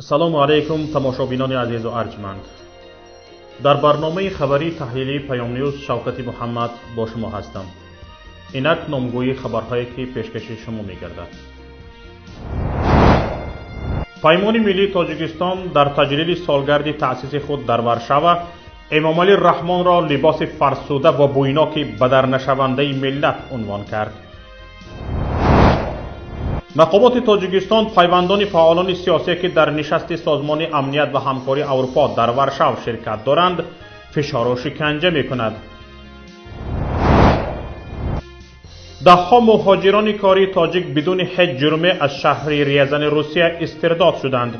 Салому алайкум, тамошобинони азизу арҷманд. Дар барномаи хабарии таҳлилии Паёмньюз Шавкати Муҳаммад бо шумо ҳастам. Инак номгӯии хабарҳое, ки пешкаши шумо мегардад. Паймони миллии Тоҷикистон дар таҷлили солгарди таъсиси худ дар Варшава Эмомалӣ Раҳмонро либоси фарсуда ва бӯйноки бадарнашавандаи миллат унвон кард. Мақомоти Тоҷикистон пайвандони фаъолони сиёсие, ки дар нишасти Созмони амният ва ҳамкории Аврупо дар Варшав ширкат доранд, фишору шиканҷа мекунад. Даҳҳо муҳоҷирони кории тоҷик бидуни ҳеҷ ҷурме аз шаҳри Рязани Русия истирдод шуданд.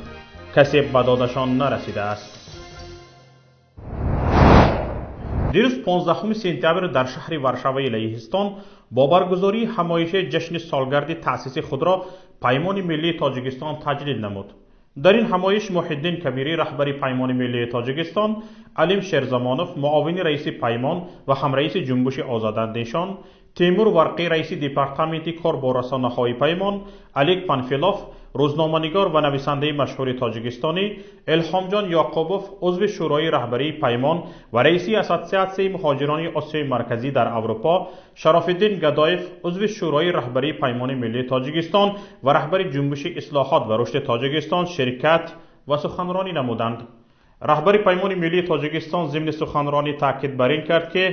Касе ба додашон нарасидааст. Дирӯз, 15 сентябр, дар шаҳри Варшаваи Лаҳистон бо баргузории ҳамоиши ҷашни солгарди таъсиси худро Паймони миллии Тоҷикистон таҷлил намуд. Дар ин ҳамоиш Муҳиддин Кабирӣ, раҳбари Паймони миллии Тоҷикистон, Алим Шерзамонов, муовини раиси Паймон ва ҳамраиси Ҷунбуши Озодандешон, Тимур Варқӣ, раиси департаменти кор бо расонаҳои Паймон, Алик Панфилов, рӯзноманигор ва нависандаи машҳури тоҷикистонӣ, Илҳомҷон Ёқубов, узви Шӯрои раҳбарии Паймон ва раиси Ассотсиатсияи муҳоҷирони Осиёи Марказӣ дар Аврупо, Шарофиддин Гадоев, узви Шӯрои раҳбарии Паймони миллии Тоҷикистон ва раҳбари Ҷунбуши ислоҳот ва рушди Тоҷикистон ширкат ва суханронӣ намуданд. Раҳбари Паймони миллии Тоҷикистон зимни суханронӣ таъкид бар ин кард, ки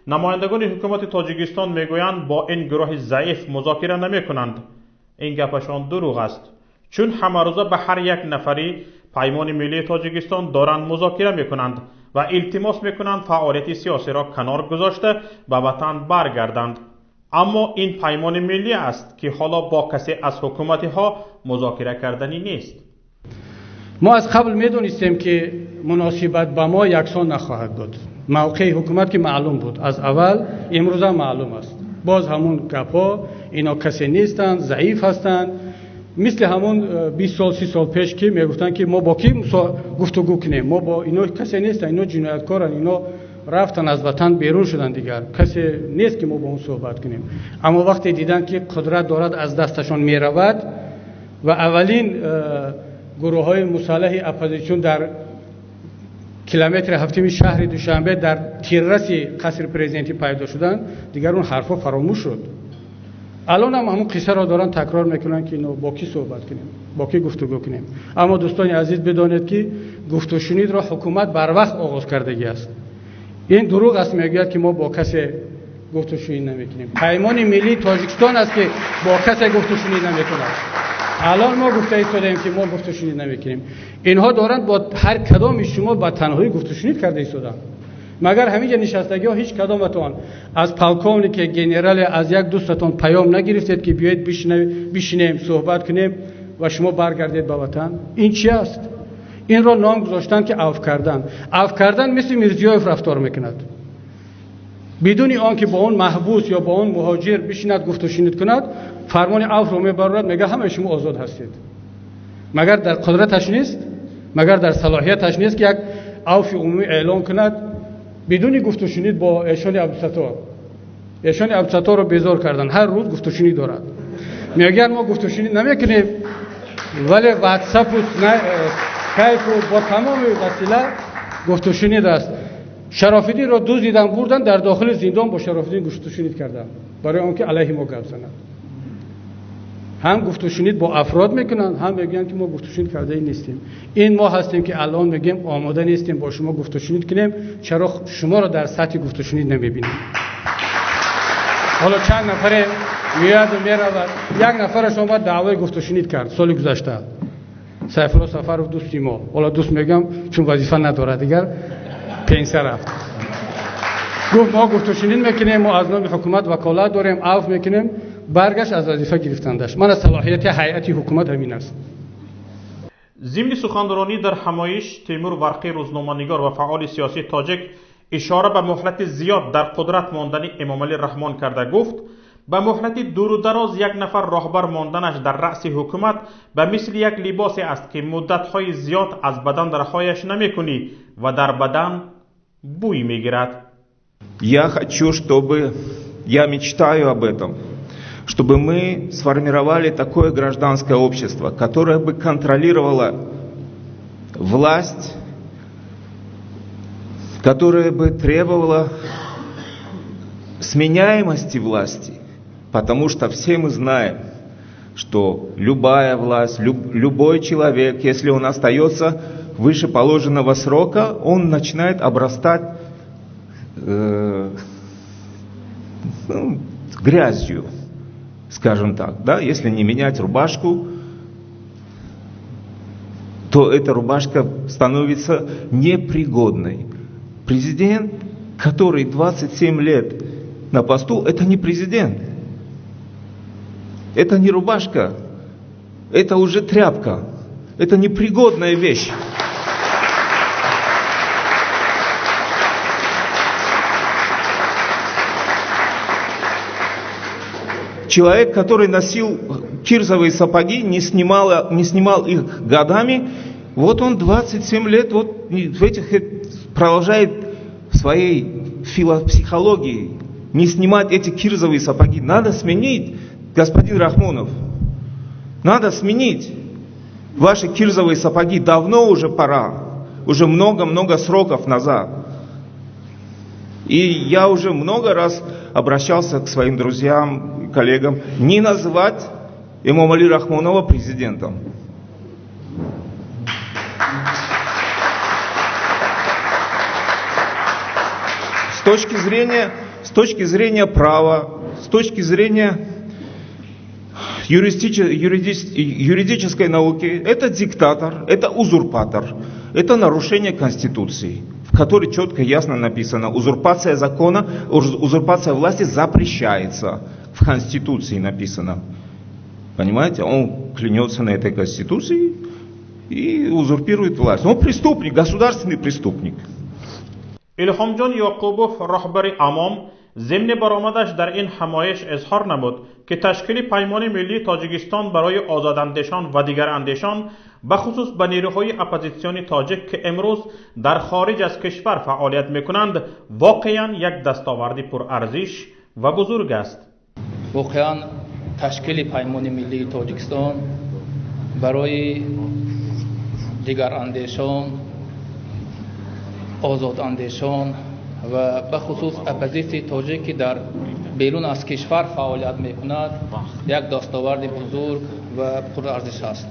намояндагони ҳукумати Тоҷикистон мегӯянд, бо ин гурӯҳи заиф музокира намекунанд. Ин гапашон дурӯғ аст, чун ҳамарӯза ба ҳар як нафари Паймони миллии Тоҷикистон доранд музокира мекунанд ва илтимос мекунанд фаъолияти сиёсиро канор гузошта, ба ватан баргарданд. Аммо ин Паймони миллӣ аст, ки ҳоло бо касе аз ҳукуматиҳо музокира карданӣ нест. Мо аз қабл медонистем, ки муносибат ба мо яксон нахоҳад буд. Мавқеи ҳукумат ки маълум буд аз аввал, имрӯзам маълум аст. Боз ҳамун гапҳо: ино касе нестанд, заиф ҳастанд. Мисли ҳамун 20 сол, 30 сол пеш, ки мегуфтанд, ки мо бо кӣ гуфтугӯ кунем, мо бо ино касе нестанд, ино ҷинояткоранд, ино рафтан, аз ватан берун шуданд, дигар касе нест, ки мо бо он суҳбат кунем. Аммо вақте диданд, ки қудрат дорад аз дасташон меравад ва аввалин гурӯҳҳои мусаллаҳи оппозитсион дар километри ҳафтими шаҳри Душанбе, дар тирраси қасри президентӣ пайдо шуданд, дигар он ҳарфҳо фаромӯш шуд. Алон ҳам ҳамун қиссаро доранд такрор мекунанд, ки ино бо кӣ суҳбат кунем, бо кӣ гуфтугӯ кунем. Аммо, дӯстони азиз, бидонед, ки гуфтушунидро ҳукумат барвақт оғоз кардагӣ аст. Ин дурӯғ аст, мегӯяд, ки мо бо касе гуфтушунид намекунем. Паймони миллии Тоҷикистон аст, ки бо касе гуфтушунид намекунад. Алон мо гуфта истодаем, ки мо гуфтушунид намекунем. Инҳо доранд бо ҳар кадоми шумо ба танҳоӣ гуфтушунид карда истоданд. Магар ҳаминҷа нишастагиҳо ҳеҷ кадоматон аз полковнике, генерале, аз як дӯстатон паём нагирифтед, ки биёед, бишинем, суҳбат кунем ва шумо баргардед ба ватан? Ин чи аст? Инро ном гузоштанд, ки афв кардан. Афв кардан мисли Мирзиёев рафтор мекунад: бидуни он ки бо он маҳбус ё бо он муҳоҷир бишинад, гуфтушунид кунад, фармони афвро мебарорад, мега: «Ҳамаи шумо озод ҳастед». Магар дар қудраташ нест? Магар дар салоҳияташ нест, ки як афви умумӣ эълон кунад бидуни гуфтушунид бо Эшони Абдусатор? Эшони Абдусаторро безор кардан, ҳар рӯз гуфтушунид дорад. Мегӯянд: «Мо гуфтушунид намекунем», вале ватсапу скайпу бо тамоми васила гуфтушунид аст. Шарофиддинро дуздидан бурдан, дар дохили зиндон бо Шарофиддин гуфтушунид карданд, барои он ки алайҳи мо гап занад. Ҳам гуфтушунид бо афрод мекунанд, ҳам мегӯянд, ки мо гуфтушунид кардаи нестем. Ин мо ҳастем, ки алон мегӯем: омода нестем бо шумо гуфтушунид кунем. Чаро шуморо дар сатҳи гуфтушунид намебинем? Ҳоло чанд нафаре меяду меравад. Як нафараш омад, даъвои гуфтушунид кард соли гузашта, Сайфулло Сафаров, дӯсти мо. Ҳоло дӯст мегӯям, чун вазифа надорад, дигар пенсия рафт. Гуфт: «Мо гуфтушунид мекунем, мо аз номи ҳукумат ваколат дорем, афв мекунем». Баргашт, аз вазифа гирифтандаш. Мана салоҳияти ҳайати ҳукумат ҳамин аст. Зимни суханронӣ дар ҳамоиш Тимур Варқӣ, рӯзноманигор ва фаъоли сиёсии тоҷик, ишора ба муҳлати зиёд дар қудрат мондани Эмомалӣ Раҳмон карда гуфт: ба муҳлати дуру дароз як нафар роҳбар монданаш дар раъси ҳукумат ба мисли як либосе аст, ки муддатҳои зиёд аз бадан раҳояш намекунӣ ва дар бадан бӯй мегирад. Я хочу, чтобы, я мечтаю об этом, чтобы мы сформировали такое гражданское общество, которое бы контролировало Власть, которая бы требовала сменяемости власти, потому что все мы знаем, что любая власть, любой человек, если он остается выше положенного срока, он начинает обрастать грязью, скажем так, да? Если не менять рубашку, то эта рубашка становится непригодной. Президент, который 27 лет на посту, это не президент. Это не рубашка, это уже тряпка, это непригодная вещь. Человек, который носил кирзовые сапоги, не снимал их годами, вот он 27 лет вот в этих, продолжает в своей психологии не снимать эти кирзовые сапоги. Надо сменить, господин Рахмонов, надо сменить ваши кирзовые сапоги. Давно уже пора, уже много-много сроков назад. И я уже много раз обращался к своим друзьям, коллегам, не называть Эмомали Рахмонова президентом. С точки зрения права, с точки зрения юридической науки, это диктатор, это узурпатор, это нарушение Конституции, в которой четко и ясно написано: узурпация закона, узурпация власти запрещается. В Конституции написано. Понимаете, он клянется на этой Конституции и узурпирует власть. Он преступник, государственный преступник. Илҳомҷон Ёқубов, роҳбари Амом, зимни баромадаш дар ин ҳамоиш изҳор намуд, ки ташкили Паймони миллии Тоҷикистон барои озодандешон ва дигарандешон, бахусус ба нерӯҳои оппозитсиони тоҷик, ки имрӯз дар хориҷ аз кишвар фаъолият мекунанд, воқеан як дастоварди пурарзиш ва бузург аст. Воқеан ташкили Паймони миллии Тоҷикистон барои дигарандешон, озодандешон ва бахусус оппозитсияи тоҷик, ки дар берун аз кишвар фаъолият мекунад, як дастоварди бузург ва пурарзиш аст.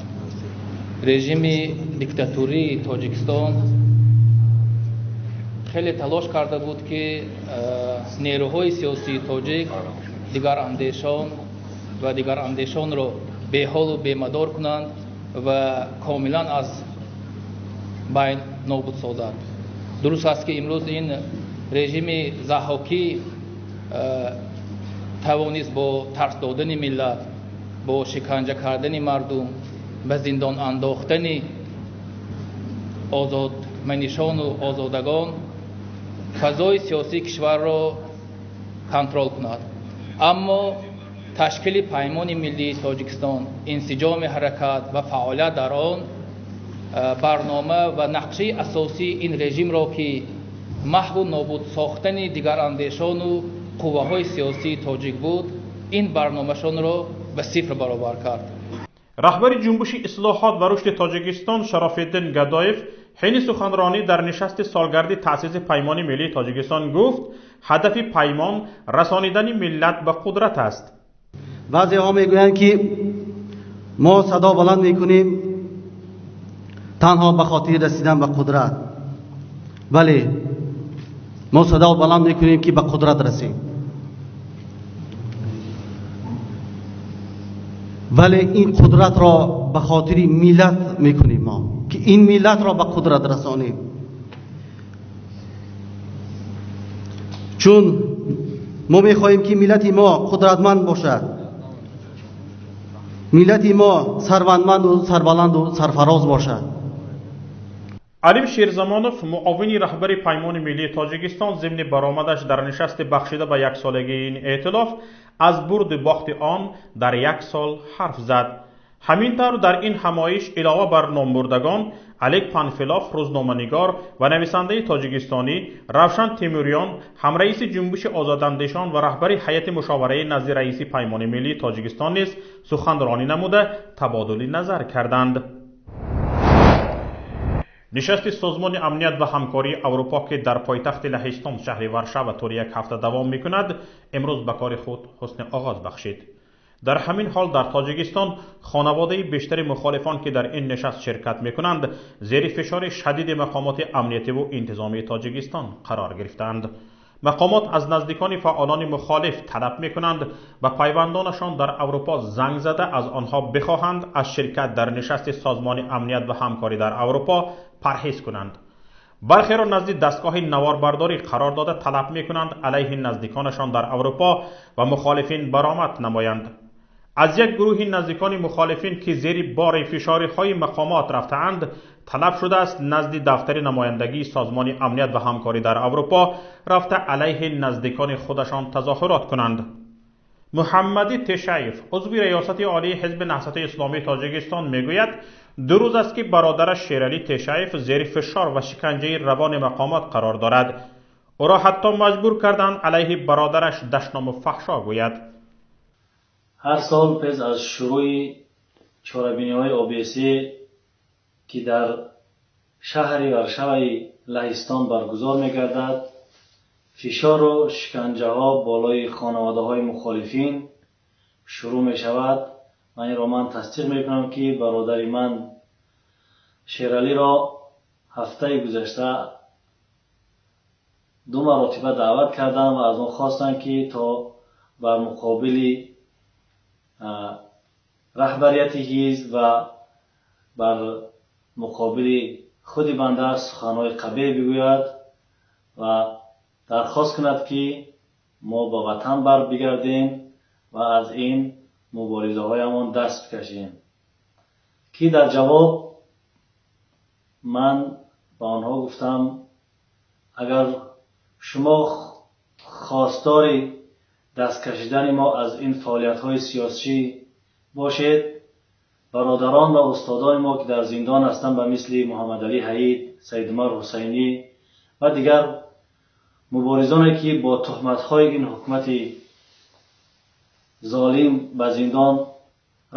Режими диктатурии Тоҷикистон хеле талош карда буд, ки нерӯҳои сиёсии тоҷик, дигарандешон ва дигарандешонро беҳолу бемадор кунанд ва комилан аз байн нобуд созанд. Дуруст аст, ки имрӯз ин режими заҳокӣ тавонист бо тарс додани миллат, бо шиканҷа кардани мардум, ба зиндон андохтани озодманишону озодагон фазои сиёсии кишварро контрол кунад. Аммо ташкили Паймони миллии Тоҷикистон, инсиҷоми ҳаракат ва фаъолият дар он, барнома ва нақшаи асосии ин режимро, ки маҳву нобуд сохтани дигарандешону қувваҳои сиёсии тоҷик буд, ин барномашонро ба сифр баробар кард. Раҳбари ҷунбуши ислоҳот ва рушди Тоҷикистон Шарофиддин Гадоев ҳини суханронӣ дар нишасти солгарди таъсиси Паймони миллии Тоҷикистон гуфт, ҳадафи паймон расонидани миллат ба қудрат аст. Баъзеҳо мегӯянд, ки мо садо баланд мекунем танҳо ба хотири расидан ба қудрат. Бале, мо садо баланд мекунем, ки ба қудрат расем. Вале ин қудратро ба хотири миллат мекунем мо, ки ин миллатро ба қудрат расонем. Чун мо мехоҳем, ки миллати мо қудратманд бошад, миллати мо сарватманду сарбаланду сарфароз бошад. Алим Шерзамонов, муовини раҳбари Паймони миллии Тоҷикистон, зимни баромадаш дар нишасти бахшида ба яксолагии ин эътилоф аз бурду бохти он дар як сол ҳарф зад. Ҳамин тавр дар ин ҳамоиш илова бар номбурдагон Олег Панфилов, рӯзноманигор ва нависандаи тоҷикистонӣ, Равшан Темуриён, ҳамраиси ҷунбуши озодандешон ва раҳбари ҳайати мушовараи назди раиси Паймони миллии Тоҷикистон низ суханронӣ намуда табодули назар карданд. Нишасти Созмони амният ва ҳамкории Аврупо, ки дар пойтахти Лаҳистон, шаҳри Варшава, тӯли як ҳафта давом мекунад, имрӯз ба кори худ ҳусни оғоз бахшид. Дар ҳамин ҳол дар Тоҷикистон хонаводаи бештари мухолифон, ки дар ин нишаст ширкат мекунанд, зери фишори шадиди мақомоти амниятиву интизомии Тоҷикистон қарор гирифтаанд. Мақомот аз наздикони фаъолони мухолиф талаб мекунанд, ба пайвандонашон дар Аврупо занг зада, аз онҳо бихоҳанд аз ширкат дар нишасти Созмони амният ва ҳамкорӣ дар Аврупо парҳез кунанд. Бархеро назди дастгоҳи наворбардорӣ қарор дода, талаб мекунанд алайҳи наздиконашон дар Аврупо ва мухолифин баромад намоянд. Аз як гурӯҳи наздикони мухолифин, ки зери бори фишориҳои мақомот рафтаанд, талаб шудааст назди дафтари намояндагии Созмони амният ва ҳамкорӣ дар Аврупо рафта, алайҳи наздикони худашон тазоҳурот кунанд. Муҳаммадӣ Тешаев, узви Раёсати Олии Ҳизби Наҳзати Исломии Тоҷикистон, мегӯяд, 2 рӯз аст, ки бародараш Шералӣ Тешаев зери фишор ва шиканҷаи равони мақомот қарор дорад. Ӯро ҳатто маҷбур карданд алайҳи бародараш дашному фаҳшо гӯяд. Ҳар сол пеш аз шурӯи чорабиниҳои ОБСЕ, ки дар шаҳри Варшаваи Лаҳистон баргузор мегардад, фишору шиканҷаҳо болои хонаводаҳои мухолифин шурӯъ мешавад ва инро ман тасдиқ мекунам, ки бародари ман Шералиро ҳафтаи гузашта ду маротиба даъват кардам ва аз он хостанд, ки то бар муқобили раҳбарияти ҳизб ва бар муқобили худи банда суханҳои қабеҳ бигӯяд ва дархост кунад, ки мо ба ватан барбигардем ва аз ин муборизаҳоямон даст бикашем, ки дар ҷавоб ман ба онҳо гуфтам: агар шумо хостори даст кашидани мо аз ин фаъолиятҳои сиёсӣ бошед, бародарон ва устодони мо, ки дар зиндон ҳастанд, ба мисли Муҳаммадалӣ Ҳаид, Саидумар Ҳусайнӣ ва дигар муборизоне, ки бо туҳматҳои ин ҳукумати золим ба зиндон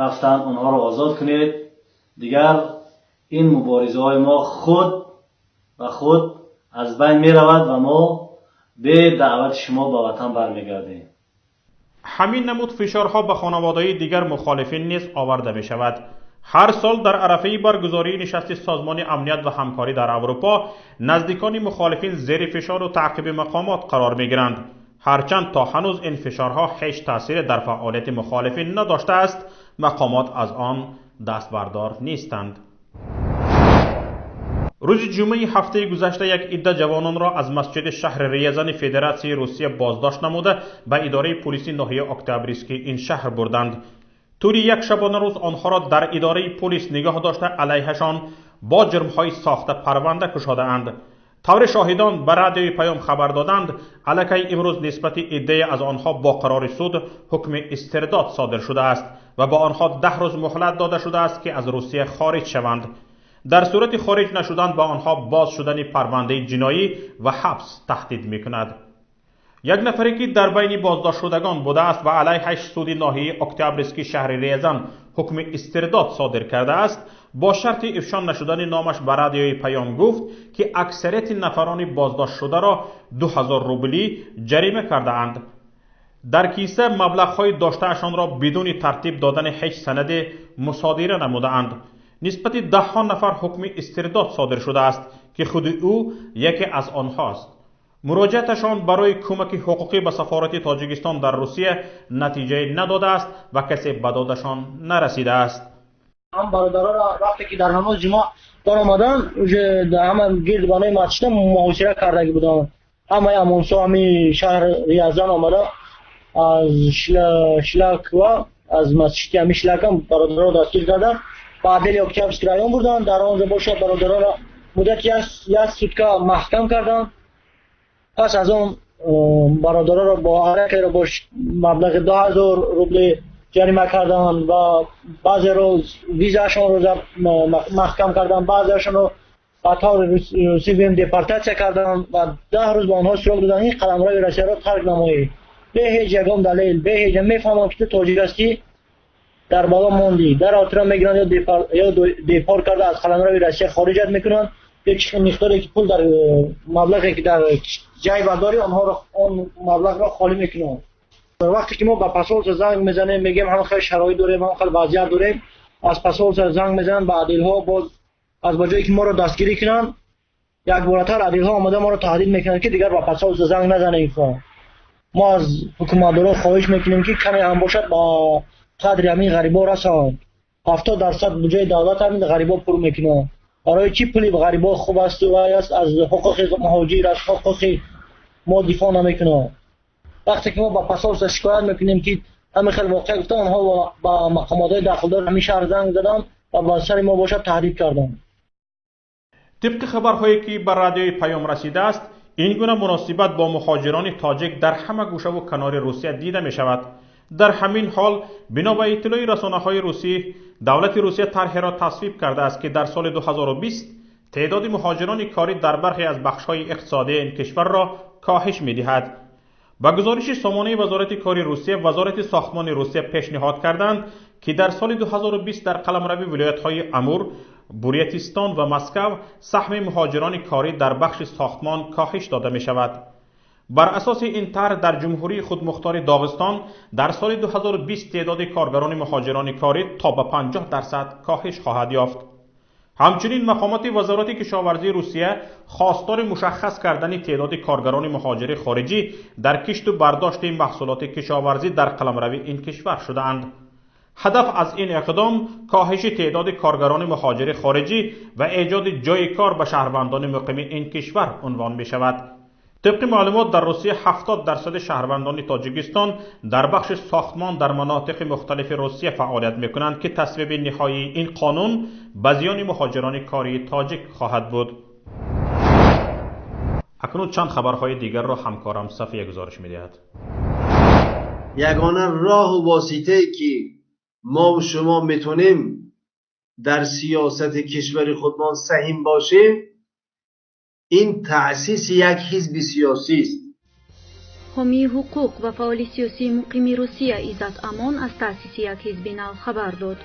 рафтанд, онҳоро озод кунед, дигар ин муборизаҳои мо худ ба худ аз байн меравад ва мо бе даъвати шумо ба ватан бармегардем. Ҳамин намуд фишорҳо ба хонаводаи дигар мухолифин низ оварда мешавад. Ҳар сол дар арафаи баргузории нишасти Созмони амният ва ҳамкорӣ дар Аврупо наздикони мухолифин зери фишору таъқиби мақомот қарор мегиранд. Ҳарчанд то ҳанӯз ин фишорҳо ҳеҷ таъсире дар фаъолияти мухолифин надоштааст, мақомот аз он дастбардор нестанд. Рӯзи ҷумъаи ҳафтаи гузашта як идда ҷавононро аз масҷиди шаҳри Рязани Федератсияи Русия боздошт намуда, ба идораи пулиси ноҳияи Октябрийскии ин шаҳр бурданд. Тӯли як шабонарӯз онҳоро дар идораи пулис нигоҳ дошта, алайҳашон бо ҷурмҳои сохта парванда кушодаанд. Тавре шоҳидон ба Радиои Паём хабар доданд, аллакай имрӯз нисбати иддае аз онҳо бо қарори суд ҳукми истирдод содир шудааст ва ба онҳо 10 рӯз муҳлат дода шудааст, ки аз Русия хориҷ шаванд. Дар сурати хориҷ нашудан ба онҳо боз шудани парвандаи ҷиноӣ ва ҳабс таҳдид мекунад. Як нафаре, ки дар байни боздоштшудагон будааст ва алайҳаш суди ноҳияи Октябрьский шаҳри Рязан ҳукми истирдод содир кардааст, бо шарти ифшо нашудани номаш ба Радиои Паём гуфт, ки аксарияти нафарони боздоштшударо 2000 рублӣ ҷарима кардаанд, дар киса маблағҳои доштаашонро бидуни тартиб додани ҳеҷ санаде мусодира намудаанд. Нисбати даҳҳо нафар ҳукми истирдод содир шудааст, ки худи ӯ яке аз онҳост. Муроҷиаташон барои кӯмаки ҳуқуқӣ ба сафорати Тоҷикистон дар Русия натиҷае надодааст ва касе ба додашон нарасидааст. Ҳам бародароро вақте ки дар намози ҷумъа баромадан, уже ҳама гирд банои масҷида муҳосира кардагӣ буданд. Ҳамаи ОМОНсо ҳами шаҳр Рязан омада, аз Шлаква, аз масҷиди ҳами Шлакам бародароро дастгир карданд, ба отдели Октябрьский район бурданд. Дар он ҷо бошад, бародароро муддати як сутка маҳкам карданд. Пас аз он бародароро бо ҳаракеро бо маблағи 2000 рубли ҷарима карданд ва баъзеро визаашонро маҳкам карданд, баъзеашонро ба таври русӣ бим депортатсия карданд ва 10 рӯз ба онҳо срок доданд, ин қаламрави Россияро тарк намоед, бе ҳеҷ ягон далел, бе ҳеҷ мефаҳмам, ки ту тоҷик ҳастӣ, дар бало мондӣ. Дар охира мегиранд, ё депорт карда, аз қаламрави Россия хориҷат мекунанд. Ё чӣ миқдоре ки пул дар маблағе ки дар ҷайб дорӣ, онҳоро он маблағро холӣ мекунанд. Вақте ки мо ба посольство занг мезанем, мегӯем ҳама хел шароит дорем, ҳама хел вазъият дорем, аз посольство занг мезананд ба адилҳо, боз аз ба ҷое ки моро дастгирӣ кунанд, якборатар адилҳо омада моро таҳдид мекунанд, ки дигар ба посольство занг назанед. Мо аз ҳукуматдорон хоҳиш мекунем, ки каме ҳам бошад ба қадри ҳамин ғарибо расанд. 70% буҷаи давлат ҳамин ғарибо пур мекунанд. Барои чӣ пули ғарибо хуб асту вай аст, аз ҳуқуқи муҳоҷир, аз ҳуқуқи мо дифоъ намекунанд. Вақте ки мо ба посольство шикоят мекунем, ки ҳамин хел воқеа гуфта, онҳо ба мақомотҳои дахлдор ҳамин шаҳр занг заданд ва ба сари мо бошад таҳдид карданд. Тибқи хабарҳое ки ба радиои Паём расидааст, ин гуна муносибат бо муҳоҷирони тоҷик дар ҳама гӯшаву канори Русия дида мешавад. Дар ҳамин ҳол, бино ба иттилои расонаҳои русӣ, давлати Русия тарҳеро тасвиб кардааст, ки дар соли 2020 теъдоди муҳоҷирони корӣ дар бархе аз бахшҳои иқтисодии ин кишварро коҳиш медиҳад. Ба гузориши сомонаи Вазорати кори Русия, Вазорати сохтмони Русия пешниҳод карданд, ки дар соли 2020 дар қаламрави вилоятҳои Амур, Бурятистон ва Москав саҳми муҳоҷирони корӣ дар бахши сохтмон коҳиш дода мешавад. Бар асоси ин тарҳ, дар Ҷумҳурии Худмухтори Доғистон дар соли 2020 теъдоди коргарони муҳоҷирони корӣ то ба 50% коҳиш хоҳад ёфт. Ҳамчунин мақомоти Вазорати кишоварзии Русия хостори мушаххас кардани теъдоди коргарони муҳоҷири хориҷӣ дар кишту бардошти маҳсулоти кишоварзӣ дар қаламрави ин кишвар шудаанд. Ҳадаф аз ин иқдом коҳиши теъдоди коргарони муҳоҷири хориҷӣ ва эҷоди ҷойи кор ба шаҳрвандони муқими ин кишвар унвон мешавад. Тибқи маълумот, дар Русия 70% шаҳрвандони Тоҷикистон дар бахши сохтмон дар манотиқи мухталифи Русия фаъолият мекунанд, ки тасвиби ниҳоии ин қонун ба зиёни муҳоҷирони кории тоҷик хоҳад буд. Акнун чанд хабарҳои дигарро ҳамкорам Сафия гузориш медиҳад. Ягона роҳу воситае ки мо ва шумо метонем дар сиёсати кишвари худмон саҳим бошем, ин таъсиси як ҳизби сиёсӣ аст. Ҳомии ҳуқуқ ва фаъоли сиёсии муқими Русия Иззат Амон аз таъсиси як ҳизби нав хабар дод.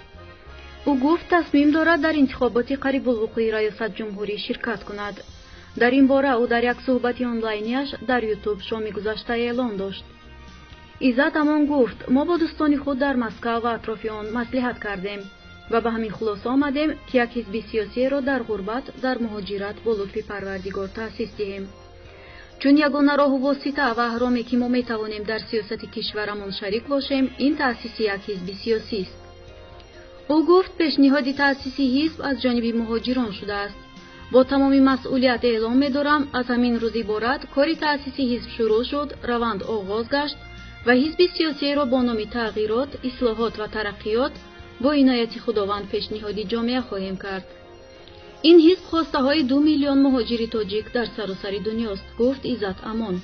Ӯ гуфт, тасмим дорад дар интихоботи қарибулвуқӯи раёсатҷумҳурӣ ширкат кунад. Дар ин бора ӯ дар як суҳбати онлайнияш дар Ютуб шоми гузашта эълон дошт. Иззат Амон гуфт, мо бо дӯстони худ дар Москав ва атрофи он маслиҳат кардем ва ба ҳамин хулоса омадем, ки як ҳизби сиёсиеро дар ғурбат, дар муҳоҷират бо лутфи Парвардигор таъсис диҳем. Чун ягона роҳу восита ва аҳроме, ки мо метавонем дар сиёсати кишварамон шарик бошем, ин таъсиси як ҳизби сиёсист. Ӯ гуфт, пешниҳоди таъсиси ҳизб аз ҷониби муҳоҷирон шудааст. Бо тамоми масъулият эълон медорам, аз ҳамин рӯз иборат кори таъсиси ҳизб шурӯъ шуд, раванд оғоз гашт ва ҳизби сиёсиеро бо номи Тағйирот, ислоҳот ва тараққиёт бо инояти Худованд пешниҳоди ҷомеа хоҳем кард. Ин ҳизб хостаҳои 2 миллион муҳоҷири тоҷик дар саросари дунёст, гуфт Иззат Амон.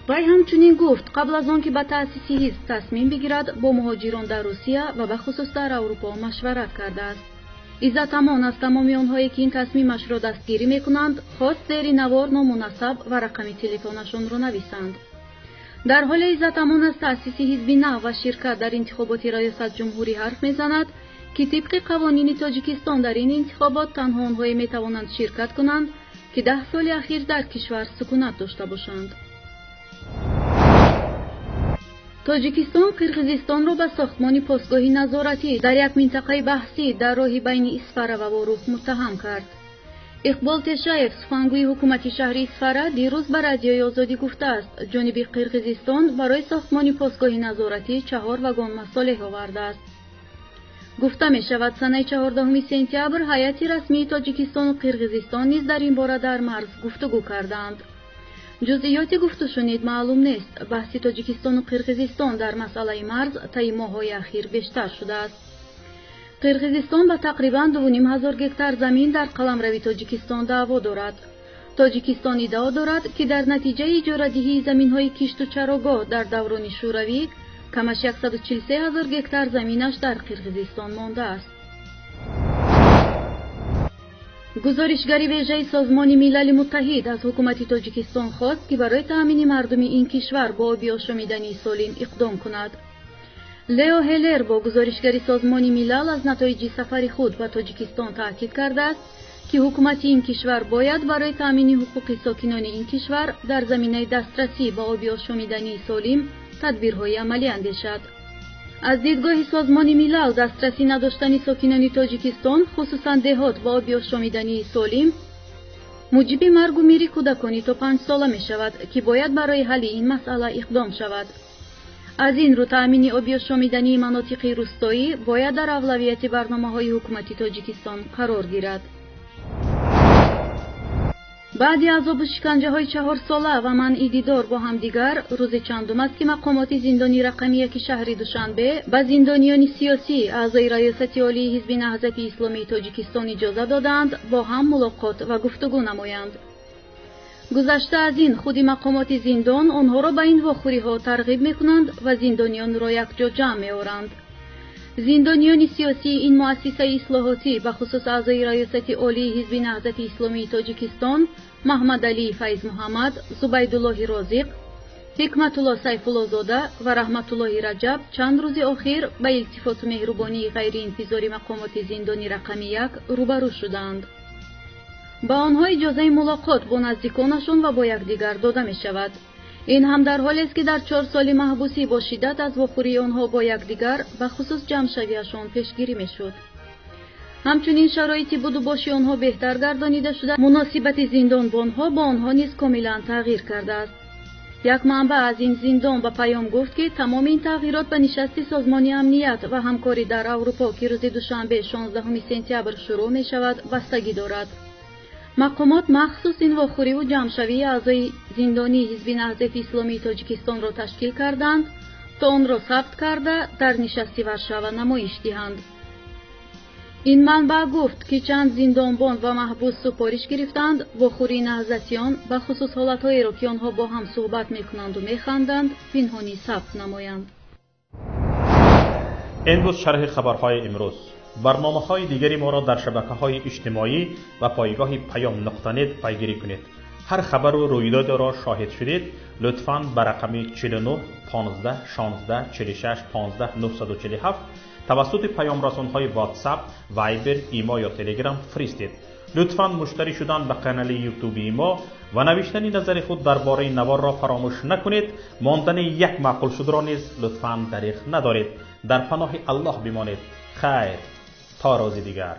Вай ҳамчунин гуфт, қабл аз он ки ба таъсиси ҳизб тасмим бигирад, бо муҳоҷирон дар Русия ва бахусус дар Аврупо машварат кардааст. Иззат Амон аз тамоми онҳое, ки ин тасмимашро дастгирӣ мекунанд, хост зери навор ному насаб ва рақами телефонашонро нависанд. Дар ҳоле Иззат Амон аз таъсиси ҳизби нав ва ширкат дар интихоботи раёсатҷумҳурӣ ҳарф мезанад, ки тибқи қавонини Тоҷикистон дар ин интихобот танҳо онҳое метавонанд ширкат кунанд, ки 10 соли ахир дар кишвар сукунат дошта бошанд. Тоҷикистон Қирғизистонро ба сохтмони постгоҳи назоратӣ дар як минтақаи баҳсӣ дар роҳи байни Исфара ва Ворух муттаҳам кард. Иқбол Тешаев, сухангӯи ҳукумати шаҳри Исфара, дирӯз ба Радиои Озодӣ гуфтааст, ҷониби Қирғизистон барои сохтмони постгоҳи назоратӣ 4 вагон масолеҳ овардааст. Гуфта мешавад, санаи 14 сентябр ҳайати расмии Тоҷикистону Қирғизистон низ дар ин бора дар марз гуфтугӯ кардаанд. Ҷузъиёти гуфтушунид маълум нест. Баҳси Тоҷикистону Қирғизистон дар масъалаи марз таи моҳҳои ахир бештар шудааст. Қирғизистон ба тақрибан 2500 гектар замин дар қаламрави Тоҷикистон даъво дорад. Тоҷикистон иддао дорад, ки дар натиҷаи иҷорадиҳии заминҳои кишту чарогоҳ дар даврони шӯравӣ камаш 143 000 гектар заминаш дар Қирғизистон мондааст. Гузоришгари вежаи Созмони Милали Муттаҳид аз ҳукумати Тоҷикистон хост, ки барои таъмини мардуми ин кишвар бо оби ошомидании солим иқдом кунад. Лео Ҳелер бо гузоришгари Созмони Милал аз натоиҷи сафари худ ба Тоҷикистон таъкид кардааст, ки ки ҳукумати ин кишвар бояд барои таъмини ҳуқуқи сокинони ин кишвар дар заминаи дастрасӣ ба оби ошомидании солим тадбирҳои амалӣ андешад. Аз дидгоҳи Созмони Милал дастрасӣ надоштани сокинони Тоҷикистон, хусусан деҳот, ба оби ошомидании солим муҷиби маргу мири кӯдакони то 5 сола мешавад, ки бояд барои ҳалли ин масъала иқдом шавад. Аз ин рӯ таъмини оби ошомидании манотиқи рӯстоӣ бояд дар авлавияти барномаҳои ҳукумати Тоҷикистон қарор гирад. Баъди азобу шиканҷаҳои 4-сола ва манъи дидор бо ҳамдигар, рӯзи чандум аст, ки мақомоти зиндони рақами 1 шаҳри Душанбе ба зиндониёни сиёсӣ, аъзои Раёсати Олии Ҳизби Наҳзати Исломии Тоҷикистон иҷоза додаанд бо ҳам мулоқот ва гуфтугӯ намоянд. Гузашта аз ин, худи мақомоти зиндон онҳоро ба ин вохӯриҳо тарғиб мекунанд ва зиндониёнро якҷо ҷамъ меоранд. Зиндониёни сиёсии ин муассисаи ислоҳотӣ, бахусус аъзои Раёсати Олии Ҳизби Наҳзати Исломии Тоҷикистон Маҳмадалии Файзмуҳаммад, Зубайдуллоҳи Розиқ, Ҳикматулло Сайфуллозода ва Раҳматуллоҳи Раҷаб чанд рӯзи охир ба илтифоту меҳрубонии ғайриинтизори мақомоти зиндони рақами 1 рӯбарӯ шудаанд. Ба онҳо иҷозаи мулоқот бо наздиконашон ва бо якдигар дода мешавад. Ин ҳам дар ҳолест, ки дар 4 соли маҳбусӣ бо шиддат аз вохӯрии онҳо бо якдигар, бахусус ҷамъшавиашон пешгирӣ мешуд. Ҳамчунин шароити будубоши онҳо беҳтар гардонида шуда, муносибати зиндонбонҳо бо онҳо низ комилан тағйир кардааст. Як манбаъ аз ин зиндон ба Паём гуфт, ки тамоми ин тағйирот ба нишасти Созмони Амният ва ҳамкорӣ дар Аврупо, ки рӯзи душанбе 16 сентябр шурӯъ мешавад, бастагӣ дорад. Мақомот махсус ин вохӯриву ҷамъшавии аъзои зиндонии Ҳизби Наҳзати Исломии Тоҷикистонро ташкил карданд, то онро сабт карда дар нишасти Варшава намоиш диҳанд. Ин манбаъ гуфт, ки чанд зиндонбон ва маҳбус супориш гирифтанд вохӯрии наҳзатиён, бахусус ҳолатҳоеро, ки онҳо бо ҳам суҳбат мекунанду механданд, пинҳонӣ сабт намоянд. Ин буд шарҳи хабарҳои имрӯз. Барномаҳои дигари моро дар шабакаҳои иҷтимоӣ ва пойгоҳи payom.net пайгирӣ кунед. Ҳар хабару рӯйдодеро шоҳид шудед, лутфан ба рақами 49 15 16 46 15 947 тавассути паёмрасонҳои WhatsApp, Viber, Имо ё Telegram фиристед. Лутфан муштарӣ шудан ба канали ютубии мо ва навиштани назари худ дар бораи наворро фаромӯш накунед. Мондани як маъқул шудро низ лутфан дариғ надоред. Дар паноҳи Аллоҳ бимонед. Хайр, то рӯзи дигар.